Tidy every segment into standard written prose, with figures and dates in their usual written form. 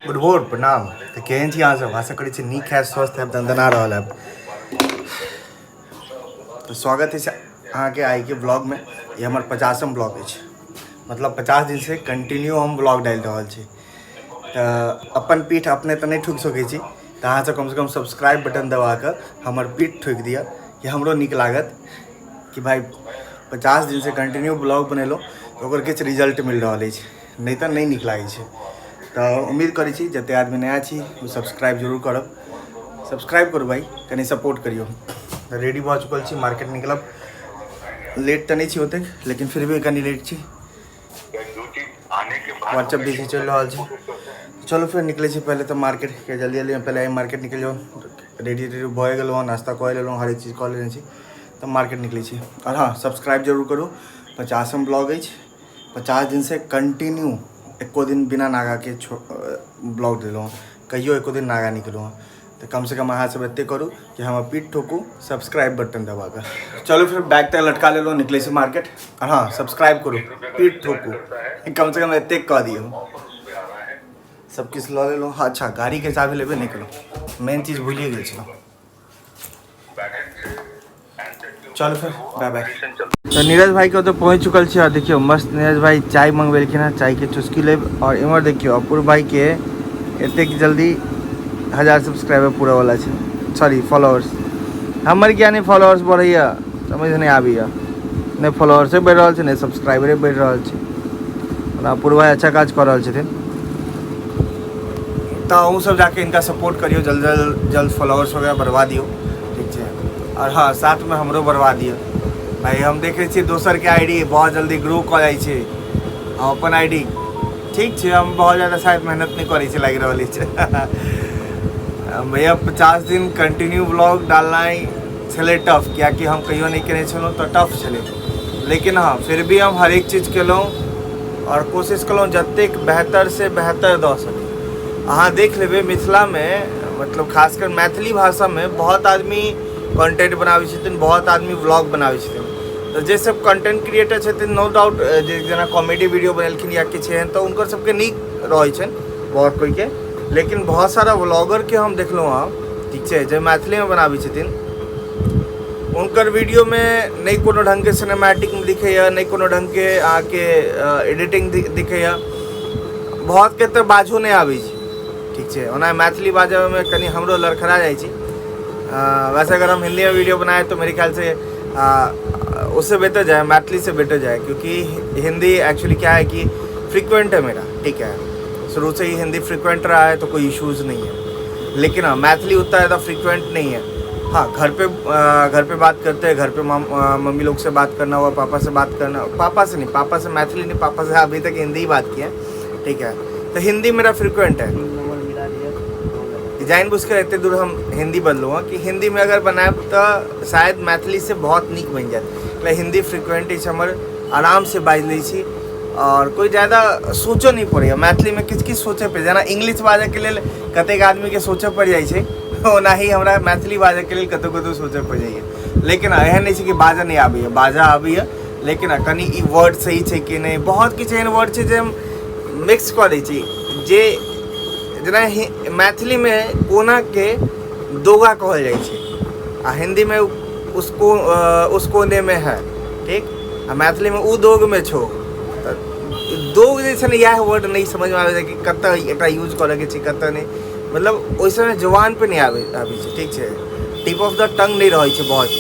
Good भोर, प्रणाम। तऽ केहन छी अहाँसभ? आशा करै छी नीक हैब, स्वस्थ हैब, दनदना रहल हैब। तऽ स्वागत अछि अहाँके आइके ब्लॉगमे। ई हमर 50म ब्लॉग अछि, मतलब 50 दिनसँ कंटिन्यू हम ब्लॉग डालि रहल छी। तऽ अपन पीठ अपने तऽ नहि ठोकि सकै छी, तऽ अहाँसभ कमसँ कम सब्सक्राइब बटन दबा कऽ हमर पीठ ठोकि दिअ कि हमरो नीक लागत कि भाइ 50 दिनसँ कंटिन्यू ब्लॉग बनेलहुँ तऽ ओकर किछु रिजल्ट मिल रहल अछि, नहि तऽ नहि नीक लागै छै। तऽ उम्मीद करै छी जते आदमी नया छी ओ सब्सक्राइब जरूर करब। सब्सक्राइब करू भाइ, कनि सपोर्ट करियौ। तऽ रेडी भऽ चुकल छी, मार्केट निकलब। लेट तऽ नहि छी ओतेक, लेकिन फिर भी कनि लेट छी। व्हाट्सएप बिजी चलि रहल छै। चलू फेर निकलै छी। पहिले तऽ मार्केट जल्दी जल्दी, पहिले आइ मार्केट निकलि जाउ। रेडी रेडी भऽ गेलहुँ, नाश्ता कऽ लेलहुँ, हरेक चीज कऽ लेने छी, तऽ मार्केट निकलै छी। आओर हँ, सब्सक्राइब जरूर करू। 50म ब्लॉग अछि, 50 दिनसँ कंटिन्यू एको दिन बिना नागाके ब्लॉग देलहुँ, कहियो एको दिन नागा नहि केलहुँ हँ। तऽ कमसँ कम अहाँ सब एतेक करू कि हमर पीठ ठोकू सब्सक्राइब बटन दबा कऽ। चलू फेर बैग तैग लटका लेलहुँ, निकलै छी मार्केट। आओर हँ, सब्सक्राइब करू, पीठ ठोकू, कमसँ कम एतेक कऽ दियौ। सब किछु लऽ लेलहुँ। अच्छा, गाड़ीके चाभी लेबे नहि केलहुँ, मेन चीज भूलिए गेल छलहुँ। चलू फिर, बाय बाय। तऽ नीरज भाईके ओतऽ पहुँच चुकल छी और देखियौ मस्त नीरज भाई चाय मंगबेलखिन हँ, चायके चुस्की लेब। और इम्हर देखियौ अपूर्व भाईके एतेक जल्दी 1000 सब्सक्राइबर पूरा वाला छै, सॉरी फॉलोअर्स। हमर किया नहि फॉलोअर्स बढ़ैया, समझ नहि आबैया। नहि फॉलोअर्से बढ़ि रहल छै, नहि सब्सक्राइबरे बढ़ि रहल छै। ओना अपूर्व भाई अच्छा काज कऽ रहल छथिन, तऽ अहूँ सब जाके इनका सपोर्ट करियौ, जल्द जल्द जल्द फॉलोअर्स वगैरह बढ़वा दियौ, ठीक छै? आओर हँ, साथमे हमरो बढ़वा दियौ भाइ। हम देखै छियै दोसरके I D बहुत जल्दी ग्रो कऽ जाइ छै, हम अपन I D ठीक छै, हम बहुत ज्यादा शायद मेहनत नहि करै छी, लागि रहल अछि भैया। 50 दिन कंटिन्यू ब्लॉग डालनाइ छलै टफ, कियाकि हम कहियो नहि केने छलहुँ, तऽ टफ छलै। लेकिन हँ, फिर भी हम हरेक चीज केलहुँ आओर कोशिश केलहुँ जतेक बेहतरसँ बेहतर दऽ सकी। अहाँ देख लेबै, मिथिलामे, मतलब खासकर मैथिली भाषामे बहुत आदमी कंटेंट बनाबै छथिन, बहुत आदमी व्लॉग बनाबै छथिन। तऽ जे सब कंटेंट क्रिएटर छथिन, नो डाउट, जे जेना कॉमेडी वीडियो बनेलखिन या किछु एहन, तऽ हुनकर सबके नीक रहै छनि बहुत कोइके। लेकिन बहुत सारा व्लॉगरके हम देखलहुँ हँ, ठीक छै, जे मैथिलीमे बनाबै छथिन, हुनकर वीडियोमे नहि कोनो ढङ्गके सिनेमैटिक दिखैए, नहि कोनो ढङ्गके अहाँके एडिटिंग दिखैए, बहुतके तऽ बाजहो नहि आबै छै, ठीक छै? ओना मैथिली बाजऽमे कनि हमरो लड़खड़ा जाइ छी। वैसे अगर हम हिंदी में वीडियो बनाए तो मेरे ख्याल से उससे बेहतर जाए, मैथिली से बेटर जाए, क्योंकि हिंदी एक्चुअली क्या है कि फ्रिक्वेंट है मेरा, ठीक है? शुरू से ही हिंदी फ्रिक्वेंट रहा है, तो कोई इश्यूज नहीं है। लेकिन हाँ, मैथिली उतना ज़्यादा फ्रिक्वेंट नहीं है। हाँ, घर पे बात करते हैं, घर पे मम्मी लोग से बात करना हुआ, पापा से बात करना, पापा से नहीं, पापा से मैथिली नहीं, पापा से अभी तक हिंदी ही बात किया है, ठीक है? तो हिंदी मेरा फ्रिक्वेंट है। जान बुझ कर एते दूर हम हिंदी बदलूँ हँ कि हिंदी में अगर बनायब तऽ शायद मैथिली से बहुत नीक बनि जायत। हिंदी फ्रिक्वेंट अछि हमर, आरामसँ बाजि लै छी आओर कोइ ज्यादा सोचऽ नहि पड़ैए। मैथिलीमे किछु किछु सोचऽ पड़ै, जेना इंग्लिश बाजऽके लेल कतेक आदमीके सोचऽ पड़ि जाइ छै, ओनाही हमरा मैथिली बाजऽके लेल कतहु कतहु सोचऽ पड़ि जाइए। लेकिन एहन नहि छै कि बाजऽ नहि आबैए, बाजऽ आबैए, लेकिन कनि ई वर्ड सही छै कि नहि, बहुत किछु एहन वर्ड छै जे हम मिक्स कऽ दै छी। जे जेना मैथिलीमे कोनाके दोगा कहल जाइ छै आ हिन्दीमे उसको उस कोनेमे है, ठीक? आ मैथिलीमे ओ दोगमे छौ, तऽ दोग जे छै ने, इएह वर्ड नहि समझमे आबै छै कि कतऽ एकरा यूज करऽके छै, कतऽ नहि। मतलब ओहि समय जुबान पे नहि आबै छै, ठीक छै? टिप ऑफ द टंग नहि रहै छै बहुत।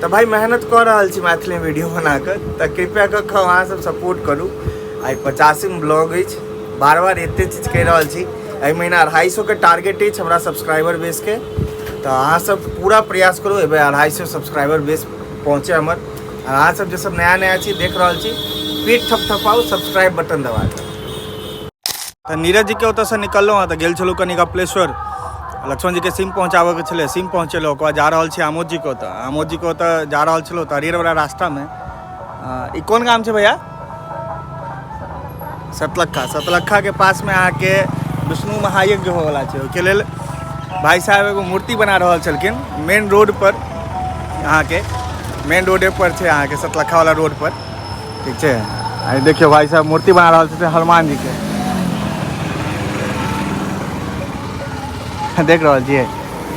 तऽ भाइ, मेहनत कऽ रहल छी मैथिलीमे वीडियो बनाकऽ, तऽ कृपया कऽ कऽ अहाँ सब सपोर्ट करू। आइ 50म ब्लॉग अछि, बार बार एते चीज कहि रहल छी। एहि महीना 250के टारगेट अछि हमरा सब्सक्राइबर बेसके, तऽ अहाँ सब पूरा प्रयास करू एहि बेर 250 सब्सक्राइबर बेस पहुँचे हमर। अहाँ सब जे सब नया नया छी, देख रहल छी, पीठ थपथपाउ सब्सक्राइब बटन दबा कऽ। तऽ नीरज जीके ओतऽसँ निकललहुँ हँ तऽ गेल छलहुँ कनि कपिलेश्वर, लक्ष्मण जीके सिम पहुँचाबऽके छलै, सिम पहुँचेलहुँ। ओकर बाद जा रहल छी आमोद जीके ओतऽ। आमोद जीके ओतऽ जा रहल छलहुँ तऽ हरिहरवला रास्तामे ई कोन गाम छै भैया? सतलखा। सतलखाके पासमे अहाँके विष्णु महायज्ञ होवला छै। ओहिके लेल भाई साहब एगो मूर्ति बना रहल छलखिन मेन रोड पर। अहाँके मेन रोडे पर छै अहाँके, सतलखा वाला रोड पर, ठीक छै? आ देखियौ, भाई साहब मूर्ति बना रहल छथिन हनुमान जी के। देख रहल छियै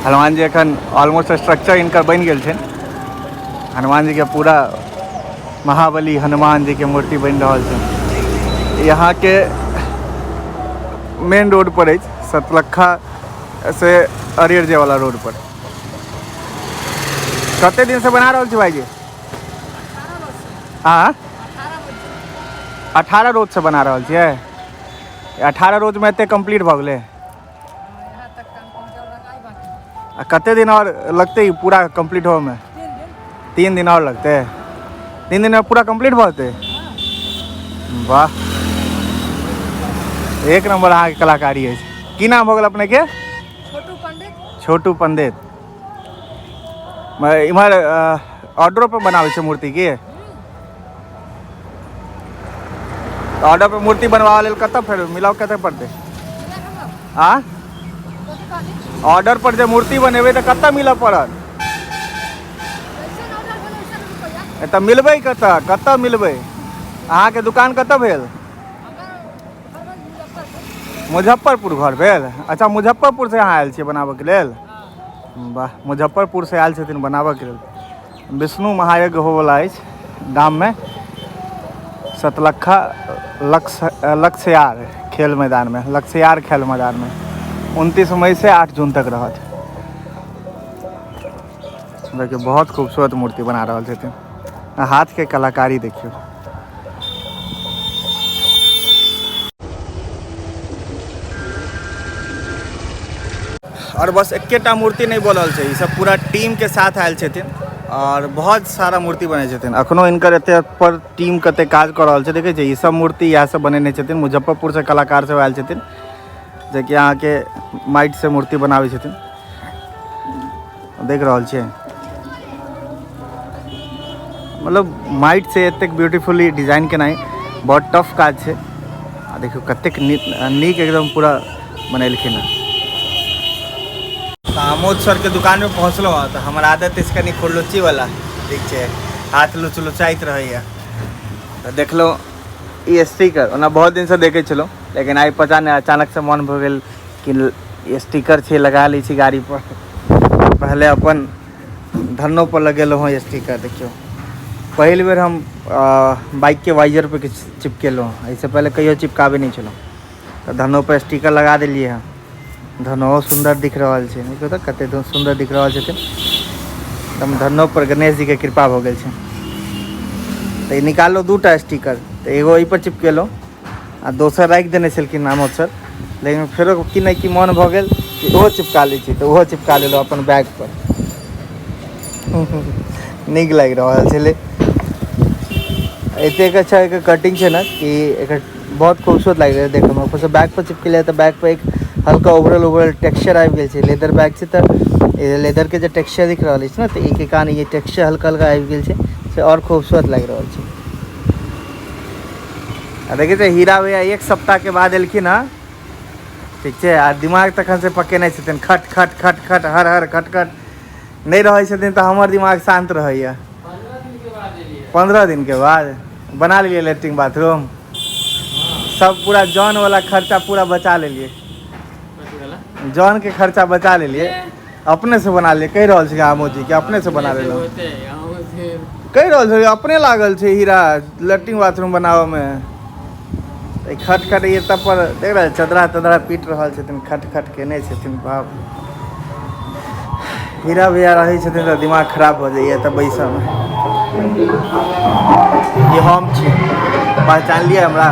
हनुमान जी एखन ऑलमोस्ट स्ट्रक्चर हिनकर बनि गेल छनि। हनुमान जी के पूरा महाबली हनुमान जी के मूर्ति बनि रहल छै। यहाँ के मेन रोड पर अछि, सतलखा से अरेर जाय वाला रोड पर। कते दिन से बना रहल छी भाईजी? हाँ, 18 रोज से बना रहल छियै। 18 रोज में एते कंप्लीट भऽ गेलै। आ कते दिन और लगतै ई पूरा कंप्लीट होवे में? 3 दिन और लगतै। 3 दिन में पूरा कंप्लीट भऽ जेतै? वाह, एक नंबर अहाँके कलाकारी अछि। की नाम भऽ गेल अपने के? छोटू पंडित। छोटू पंडित। इम्हर ऑर्डरो पर बनाबै छै मूर्ति की? ऑर्डर पर मूर्ति बनवावे लेल कतऽ फेर मिलाउ कतऽ पड़तै? आ ऑर्डर पर जे मूर्ति बनेबै तऽ कतऽ मिलऽ पड़त? तऽ मिलबै कतऽ, कतऽ मिलबै? अहाँके दुकान कतऽ भेल? मुजफ्फरपुर घर भेल। अच्छा, मुजफ्फरपुर से अहाँ आयल छियै बनाबऽके लेल? वाह, मुजफ्फरपुर से आयल छथिन बनाबऽके लेल। विष्णु महायज्ञ होवला अछि गाममे, सतलखा लक्ष्यार खेल मैदानमे, लक्ष्यार खेल मैदानमे 29 मई से 8 जून तक रहत। देखियौ, बहुत खूबसूरत मूर्ति बना रहल छथिन। हाथके कलाकारी देखियौ। और बस एकेटा मूर्ति नहीं बनल छै, ई सब पूरा टीम के साथ आयल छथिन और बहुत सारा मूर्ति बनै छथिन। अखनो हिनकर एते पर टीम कते काज कऽ रहल छै, देखै छियै। ई सब मूर्ति इएह सब बनेने छथिन। मुजफ्फरपुर से कलाकार सब आयल छथिन, जेकि अहाँके माटि से मूर्ति बनाबै छथिन। देख रहल छियै, मतलब माटि से एतेक ब्यूटीफुली डिजाइन केनाइ बहुत टफ काज छै। आ देखियौ कतेक नीक एकदम पूरा बनेलखिन हँ। तऽ आमोद सरके दुकानमे पहुँचलहुँ हँ, तऽ हमर आदत अछि कनि खुरलुच्चीवला, ठीक छै, हाथ लुचलुचाइत रहैए। तऽ देखलहुँ ई स्टिकर, ओना बहुत दिनसँ देखै छलहुँ, लेकिन आइ पता नहि अचानकसँ मन भऽ गेल कि स्टिकर छै, लगा लै छी गाड़ीपर। पहले अपन धरनो पर लगेलहुँ हँ स्टिकर। देखियौ, पहिल बेर हम बाइकके वाइजर पर किछु चिपकेलहुँ, एहिसँ पहिले कहियो चिपकाबै नहि छलहुँ। तऽ धनो पर स्टिकर लगा देलियै हँ, धनो सुन्दर दिख रहल छै। देखियौ तऽ कते सुन्दर दिख रहल छथिन एकदम। धनो पर गणेश जी के कृपा भऽ गेल छै। तऽ ई निकाललहुँ 2टा स्टिकर, तऽ एगो एहि पर चिपकेलहुँ आ दोसर राखि देने छलखिन आमोद सर, लेकिन फेरो की नहि की मन भऽ गेल कि ओहो चिपका लै छी, तऽ ओहो चिपका लेलहुँ अपन बैग पर। नीक लागि रहल छलै। एतेक अच्छा एकर कटिंग छै ने कि एकर बहुत खूबसूरत लागि रहल देखैमे। ऊपरसँ बैग पर चिपकेलियै तऽ बैग पर एक हल्का उभरल उभरल टेक्सचर आबि गेल छै। लेदर बैग छै तऽ लेदरके जे टेक्सचर दिख रहल अछि ने, तऽ एहिके कारण ई टेक्सचर हल्का हल्का आबि गेल छै, से आओर खूबसूरत लागि रहल छै। आ देखै छै हीरा भैया एक सप्ताहके बाद एलखिन हँ, ठीक छै, आ दिमाग तखन से पकेने छथिन, खट खट खट खट हर हर खट खट नहि रहै छथिन तऽ हमर दिमाग शान्त रहैया। 15 दिन के बाद बना लेलियै लैट्रिन बाथरूम सब, पूरा जन वाला खर्चा पूरा बचा लेलियै, जन के खर्चा बचा लेलियै, अपने से बना लेलियै। कहि रहल छी आमोद जी के अपने से बना लेलहुँ, कहि रहल छै अपने लागल छै हीरा लैट्रिन बाथरूम बनाबऽ मे। खट खट ये तब पर देख रहल चदरा तदरा पीट रहल छथिन, खट खट केने छथिन। बाप हीरा भैया रहै छथिन तऽ दिमाग खराब भऽ जाइए तऽ बैसऽमे। ई हम छी, पहचान लियै हमरा?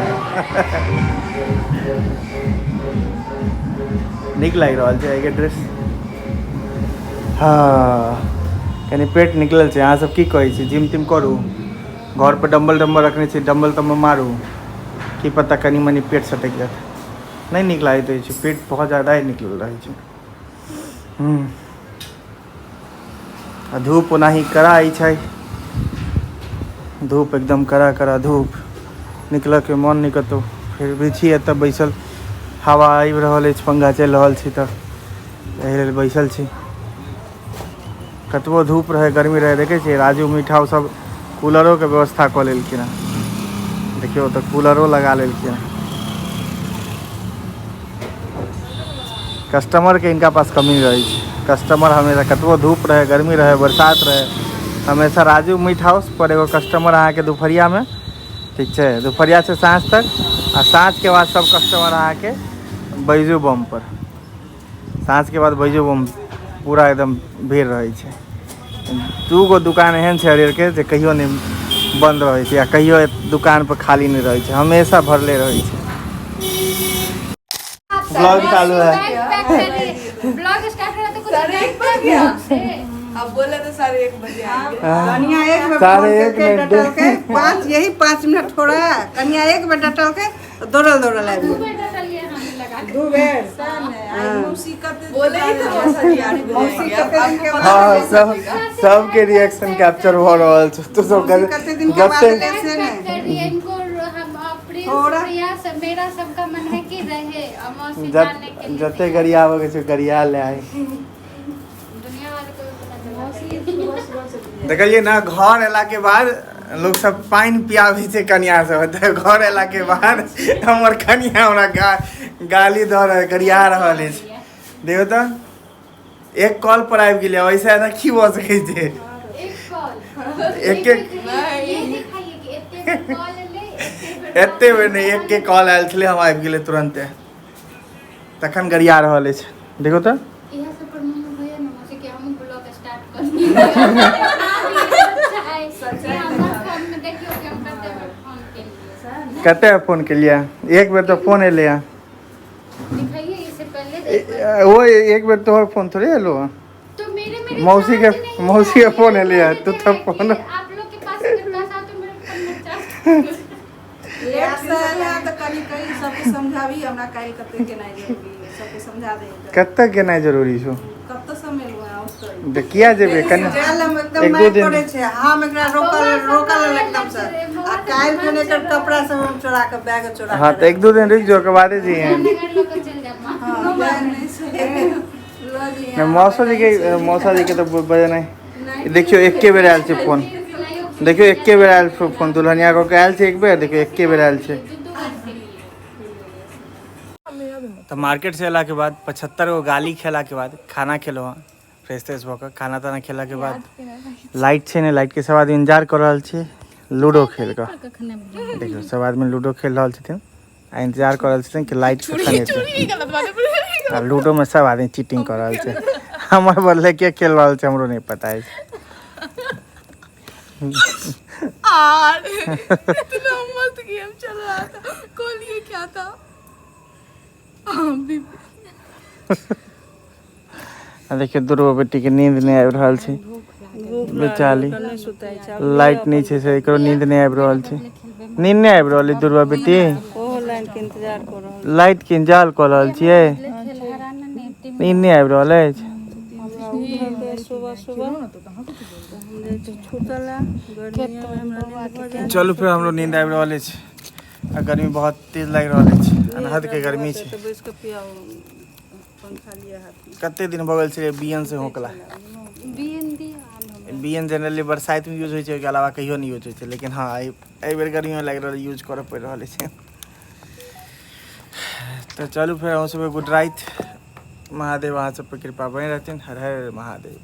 नीक लागि रहल छै एहिके ड्रेस। हँ, कनि पेट निकलल छै। अहाँ सब की कहै छी? जिम तिम करू? घर पर डम्बल डम्बल रखने छी, डम्बल तम्बल मारू, की पता कनि मनि पेट सटकि जायत। नहि नीक लागैत रहै छै, पेट बहुत ज्यादा ही निकलल रहै छै। आ धूप ओनाही कड़ा अछि, धूप एकदम कड़ा कड़ा धूप, निकलऽके मन नहि कतहु। फिर भी छी एतऽ बैसल, हवा आबि रहल अछि, पंखा चलि रहल छै, तऽ एहि लेल बैसल छी। कतबो धूप रहै, गर्मी रहै, देखै छियै राजू मीठा सब कूलरोके व्यवस्था कऽ लेलखिन हँ। देखियौ तऽ कूलरो लगा लेलखिन हँ। कस्टमरके इनका पास कमी नहि रहै छै। कस्टमर हमेशा, कतबो धूप रहै, गर्मी रहै, बरसात रहै, हमेशा राजू मीट हाउस पर एगो कस्टमर अहाँके दुपहरियामे, ठीक छै, दुपहरिया से साँझ तक, आ साँझके बाद सब कस्टमर अहाँके बैजू बम पर। साँझके बाद बैजू बम पूरा एकदम भीड़ रहै छै। दू गो दुकान एहन छै हरियरके जे कहियो नहि बन्द रहै छै आ कहियो दुकान पर खाली नहि रहै छै, हमेशा भरले रहै छै। ब्लॉग चालू है। ब्लॉग स्टार्ट हो रहा तो कुछ साढ़े एक बज गया। अब बोले तो 1:30 बजे आएंगे। कनिया एक बेर साढ़े फोन एक करके मिनट। डटल के पाँच, यही 5 मिनट थोड़ा कनिया एक बेर डटल के दौड़ल दौड़ल आबि दू गेल। बेर डटलियै हम लगा के। दू बेर। बोले ही थे मौसा जी 8 बजे मौसी आएंगे। कते अब दिन के आपको बाद हाँ, पता सब सबके रिएक्शन कैप्चर भऽ रहल छै। तो सब मौसी कते दिन के बाद जते एलै से पैक ने कर रही है इनको। हम और प्रिंस थोड़ा- प्रिया सब, मेरा सबका मन है कि रहे और मौसी जाने के लिए। जते गरियाबऽ के छै गरिया ले आइ। दुनिया वाले को भी पता चला। देखलियै ने, घर एला के बाद लोग सब पानि पियाबै छै कनिया सब, तऽ घर एला के बाद हमर कनिया हमरा गाली दऽ रहल, गरिया रहल अछि। देखो तऽ, एक कॉल पर आबि गेलै, ओहिसँ ज्यादा की भऽ सकै छै? एक कॉल। एक एक ये दिखाइए कि एते बेर कॉल एलै, एते बेर। एते बेर नहि, एक के कॉल आयल छलै, हम आबि गेलै तुरन्ते, तखन गरिया रहल अछि। देखो तऽ। इएह सब पर मन होइए ने मौसी कि हमहूँ ब्लॉग स्टार्ट कर दी। हमर फोन में देखियौ कि हम कते बेर फोन केलियै। कते फोन केलियै? एक बेर तऽ फोन एलै। दिखाइए इससे पहले देखो। वो एक बेर तोहर फोन थोड़े एलो। तो मेरे मेरे मौसी के- चार्ज नहीं मौसी के था। फोन ये एलै है, बोले तू थे तो कि फोन- आप लोग के पास अगर पैसा हो तो मेरे फोन में चार्ज। लेट से आयल है तऽ कनि कनि सबके समझाबी हमरा, काल्हि कते केनाइ जरूरी है, सबके समझा दे। कतऽ गेनाइ जरूरी छौ? कतऽ से एलहुँ हँ ओतऽ। तऽ किया जेबै कनि जायल हम एकदम एक दू मारि दिन- पड़ै छै। हम एकरा रोकल रोकल एकदम से आ काल्हि फेर एकर कपड़ा सब हम चोरा के, बैग चोरा। हाँ, तऽ एक दू दिन रुकि जो, ओकर बादे जइहे। नगर लोग चल जाब माँ। हाँ, बैग नहि छै, लऽ जइहे। मौसा जी के, मौसा जी के तऽ बजेनाइ। देखियौ, एके बेर आयल छै फोन। देखियौ, एके बेर आयल छै फोन। दुल्हनिया कऽ के आयल छै एक बेर। देखियौ, एके बेर आयल छै। दू दू बेर केलियै। तऽ मार्केट से अयलाके बाद, 75 गो गाली खेलाके बाद खाना खेलहुँ हँ। फ्रेश त्रेश भऽ कऽ खाना ताना खेलाके बाद लाइट छै ने, लाइटके सब आदमी इंतजार कऽ रहल छियै लूडो खेल कऽ। देखियौ, सब आदमी लूडो खेल रहल छथिन आ इंतजार कऽ रहल छथिन कि लाइट कखन एतै। गलत बात है। आ लूडोमे सब आदमी चीटिंग कऽ रहल छै। हमर बदले के खेल रहल छै, हमरो नहि पता अछि। यार, इतना मस्त गेम चल रहा था। कौन, ये क्या था? हम भी। आ देखियौ, दुर्गो बेटीके नींद नहि आबि रहल छै बेचारी। लाइट नहि छै से एकरो नींद नहि आबि रहल छै। नींद नहि आबि रहल अछि दुर्गा बेटी? ओहो लाइन के इंतजार कऽ रहल। लाइट के इंतजार कऽ रहल छियै? नींद नहि आबि रहल अछि? हमरा उठल सुबह सुबह, हम जाइ छी छुतल। गर्मिया में हमरा नींद भऽ जाइ। चलू फेर, हमरो नींद आबि रहल अछि आ गर्मी बहुत तेज लागि रहल अछि। अनहद के गर्मी छै। तऽ बैस कऽ पियाउ, पंखा लिअ हाथमे। कते दिन भऽ गेल छै बीएन से होकला। बीएन दिअ। बीएन जनरली बरसातमे यूज होइ छै, ओहिके अलावा कहियो नहि यूज होइ छै। लेकिन हँ, एहि एहि बेर गर्मीमे लागि रहल यूज करऽ पड़ि रहल अछि। तऽ चलू फेर, अहूँ सबके गुड राति। महादेव अहाँ सब पर कृपा बनि रहथिन। हर हर महादेव।